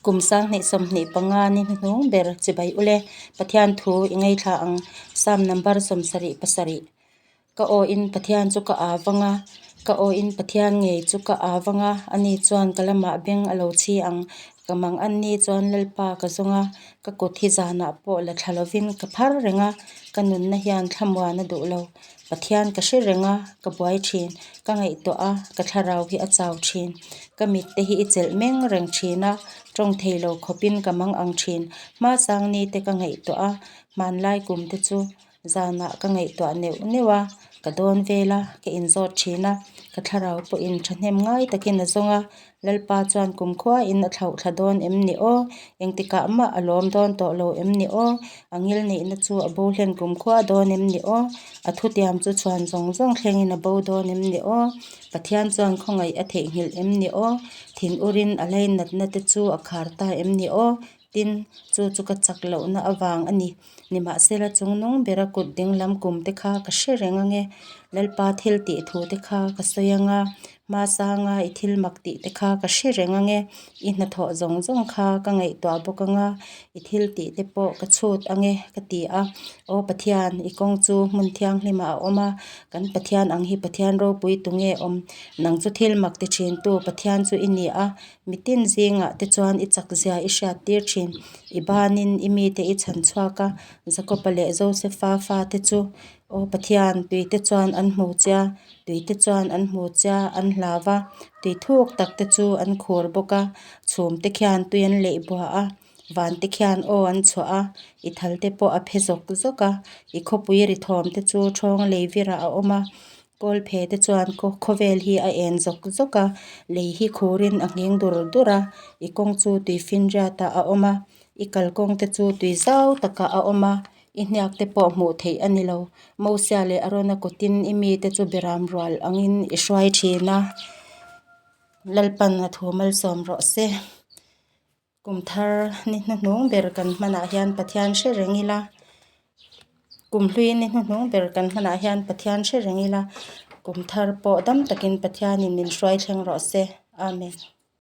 Kum 2025 ni hnuhnung ber chibai ule Pathian thu i ngaithla ang Psalm number 77. Ka awin Pathian chu ka aa vang a, ka awin Pathian ngei chu ka aa vang a, ani chuan ka lamah beng a lo chhi ang. Ka mang anni chuan Lalpa ka zawng a, ka kut hi zanah pawh la thla lovin ka phar reng a, ka nunna hian thlamuan a duh lo. Pathian ka hre reng a, ka buai thin, ka ngaihtuah a, ka thlarau hi a chau thin. Ka mit te hi i chelh meng reng thin a, tawng thei lo khawpin ka mang ang thin. Hmasang ni te ka ngaihtuah a, hmanlai kum te chu Zanah ka ngaihtuah neuh neuh a, ka dawn vel a, ka inzawt thin a, ka thlarau pawhin thahnem ngai takin a zawng a, Lalpa chuan kumkhuain a thlauh thla dawn em ni aw? Engtikah mah a lawm dawn tawh lo em ni aw? A ngil neihna chu a bo hlen kumkhua dawn em ni aw? A thutiam chu chhuan zawng zawng thlengin a bo dawn em ni aw? Pathian chuan khawngaih a theihnghilh em ni aw? Thin urin a lainatna te chu a khar ta em ni aw? Tin, chu chu ka chak lohna avang a ni. Nimahsela chungnung bera kut dinglam kum te kha ka hre reng ange. Lalpa thil tih thu te kha ka sawi anga, hmasanga i thil mak tih te kha ka hre reng ange. I hnathawh zawng zawng kha ka ngaihtuah bawk anga, i thil tih te pawh ka chhut ange ka ti a. Aw Pathian, i kawng chu hmun thianghlimah a awm a, kan Pathian ang hi Pathian ropui tunge awm? Nang chu thil mak ti thintu Pathian chu i ni a, Mitin zingah te chuan i chakzia i hriat tir thin. I banin i mite i chhan chhuak a, Jakoba leh Josefa fate chu, Aw Pathian, tuite chuan an hmu che a, tuite chuan an hmu che a, an hlau va, tui thuk tak te chu an khur bawk a, chhum te khian tui an leih bua a, van te khian aw an chhuah a, i thal te pawh a phe zawk zawk a, i khawpui ri thawm te chu thawng lei virah a awm a. Kawlphe te chuan khawvel hi a en zawk zawk a, lei hi khurin a nghing dur dur a, i kawng chu tui finriatah a awm a, i kalkawng te chu tui zau takah a awm a, i hniak te pawh hmuh theih a ni lo. Mosia leh Arona kawtin i mite chu beram rual angin i hruai thin a, Lalpan a thu malsawm rawh se. Kum thar ni hnuhnung ber kan hmanah hian Pathian hre reng ila, kum hlui ni hnuhnung ber kan hmanah hian Pathian hre reng ila, kum thar pawh dam takin Pathianin min hruai thleng rawh se. Amen.